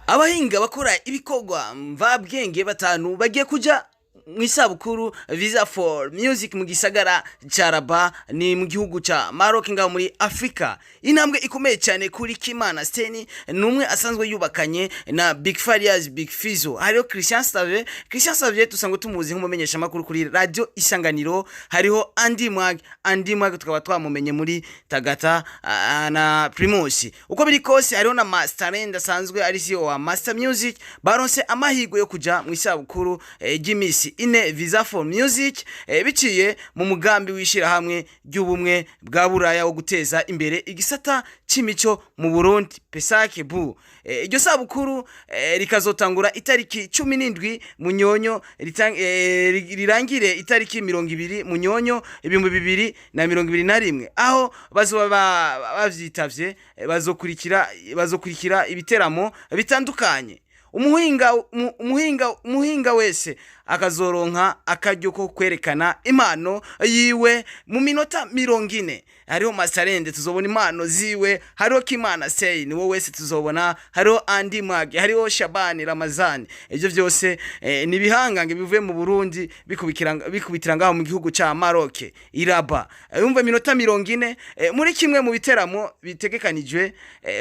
Abahinga bakora ibikorwa mvabwenge batanu bagiye kuja mu isabukuru Visa for Music mu gisagara ca Rabat, ni mu gihugu ca Maroc, ngaho muri Afrika. Intambwe ikomeye cyane kuri Kimana Steni, ni umwe asanzwe yubakanye na Big Farias, Big Fizzo. Hariho Christian Save. Christian Save tusanzwe tumuzi nk'umumenyesha makuru kuri Radio Isanganiro. Hariho Andy Mwag. Andy Mwag tukaba twamumenye muri Tagata na Primus. Uko biri kose, hariho na Master Land asanzwe ari CEO wa Master Music. Baronse amahirwe yo kuja mu isabukuru ry'imisi 4 Visa for Music, biciye mu mugambi w'ishirahamwe ry'ubumwe bwa Buraya wo guteza imbere igisata c'imico mu Burundi, PSAC bu. Iryo sabukuru rikazotangura itariki 17 Munyonyo, rirangire itariki 20 Munyonyo 2021, aho bazoba bavyitavye bazokurikira ibiteramo bitandukanye. Umuhinga wese akazoronka akaryo ko kwerekana impano yiwe mu minota 40. Hariho Masarende, tuzobona impano ziwe. Hariho Kimana Sey, ni wowe wese tuzobona. Hariho Andy Mwag, hariho Shabani Ramazani. Ibyo byose ni ibihangange bivuye mu Burundi bikubitira ngaho mu gihugu ca Maroc i Rabat. Yumva iminota 40 muri kimwe mu biteramo bitegekanijwe,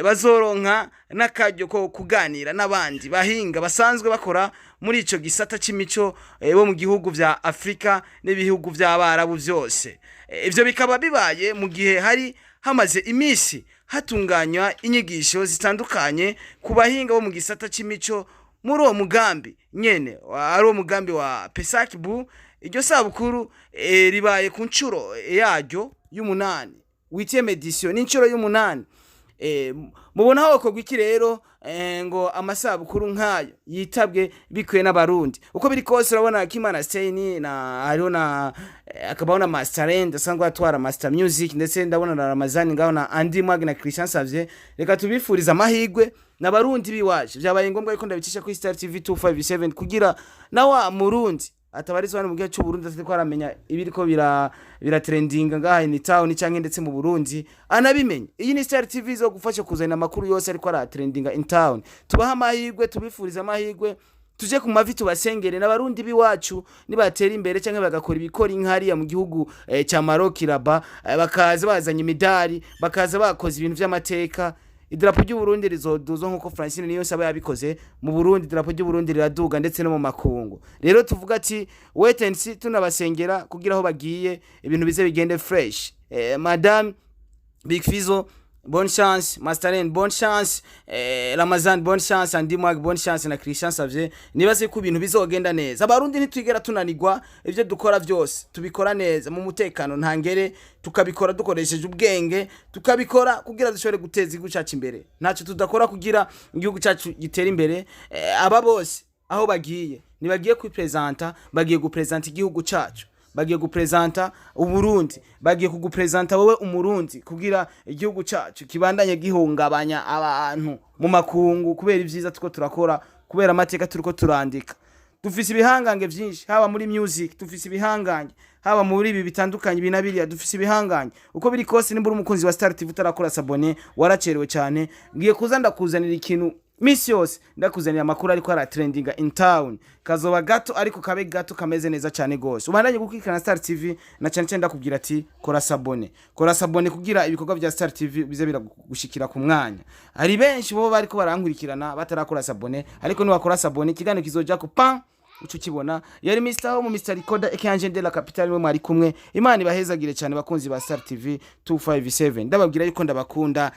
bazoronka n'akaryo ko kuganira n'abandi bahinga basanzwe bakora muri ico gisata c'imico bo mu gihugu vya Afrika n'ibihugu vy'Abarabu vyose. Ivyo bikaba bibaye mu gihe hari hamaze imisi hatunganywa inyigisho zitandukanye ku bahinga bo mu gisata c'imico muri uwo mugambi nyene, ari uwo mugambi wa PSAC bu. Iryo sabukuru ribaye ku nshuro yaryo y'umunani, huitième édition, ni inshuro y'umunani. Mubona aho hakorwa iki rero ngo amasabukuru nk'ayo yitabwe bikwiye n'Abarundi? Uko biri kose, urabona Kimana Stein na hariho na akabaho na Master Land asanzwe atwara Master Music, ndetse ndabona na Ramazani ngaho na Andy Mwag na Christian Savye. Reka tubifuriza amahirwe n'Abarundi biwaje. Byabaye ngombwa yuko ndabicisha kuri Star TV 257 kugira na wa Murundi atabarizwa hano mu gihugu cy'u Burundi atariko aramenya ibiriko biratrendinga ngaha in town canke ndetse mu Burundi anabimenye. Iyi ni Star TV zo gufasha kuzana amakuru yose ariko aratrendinga in town. Tubaha amahirwe, tubifuriza amahirwe, tuje ku mavi tubasengere n'Abarundi biwacu. Nibatera imbere canke bagakora ibikora inkariya mu gihugu ca Maroc, Rabat, bakaza bazanye imidari, bakaza bakoze ibintu vy'amateka, idarapo ry'u Burundi rizoduzwa nkuko Francine niyo saba yabikoze mu Burundi. Idarapo ry'u Burundi riraduga ndetse no mu makungu. Rero tuvuga ati wait and see, tunabasengera kugira aho bagiye ibintu bize bigende fresh. Madame Big Fizzo, bonne chance. Masterland, bonne chance. Ramazan, bonne chance. Andy Mwag, bonne chance na Christian Savye. Nibaze ko ibintu bizogenda neza. Abarundi ntitwigera tunanirwa, ivyo dukora vyose tubikora neza mu mutekano ntangere, tukabikora dukoresheje ubwenge, tukabikora kugira dushobore guteza igihugu cyacu imbere. Ntacyo tudakora kugira igihugu cyacu gitere imbere. Aba bose aho bagiye, ntibagiye kwipresenta, bagiye gupresenta igihugu cyacu, bagiye gupresenta Uburundi, bagiye kugupresenta wowe Umurundi, kugira igihugu cyacu kibandanye gihungabanya abantu mu makungu kubera ibyiza tuko turakora, kubera amateka turiko turandika. Dufise ibihangange vyinshi, haba muri music dufise ibihangange, haba muri ibi bitandukanye, ibi na biriya, dufise ibihangange. Uko biri kose, nimba uri umukunzi wa Star TV utarakora s'abonner, waracerewe cyane. Ngiye kuza ndakuzanira ikintu misi yose, ndakuzanira amakuru ariko aratrendinga in town. Kazoba gato, ariko kabe gato kameze neza cyane gose. Ubandanye gukurikirana Star TV, na cyane cyane ndakubwira ati kora s'abonner, kora s'abonner kugira ibikorwa bya Star TV bize biragushikira ku mwanya. Hari benshi bo bariko barankurikirana batarakora s'abonner, ariko niwakora s'abonner ikiganiro kizoja ku pan uco ukibona. Yari Mr Home, Mr Recorder Ekanje de la Capitale, we mwari kumwe. Imana ibahezagire cyane, bakunzi ba Star TV 257. Ndababwira yuko ndabakunda.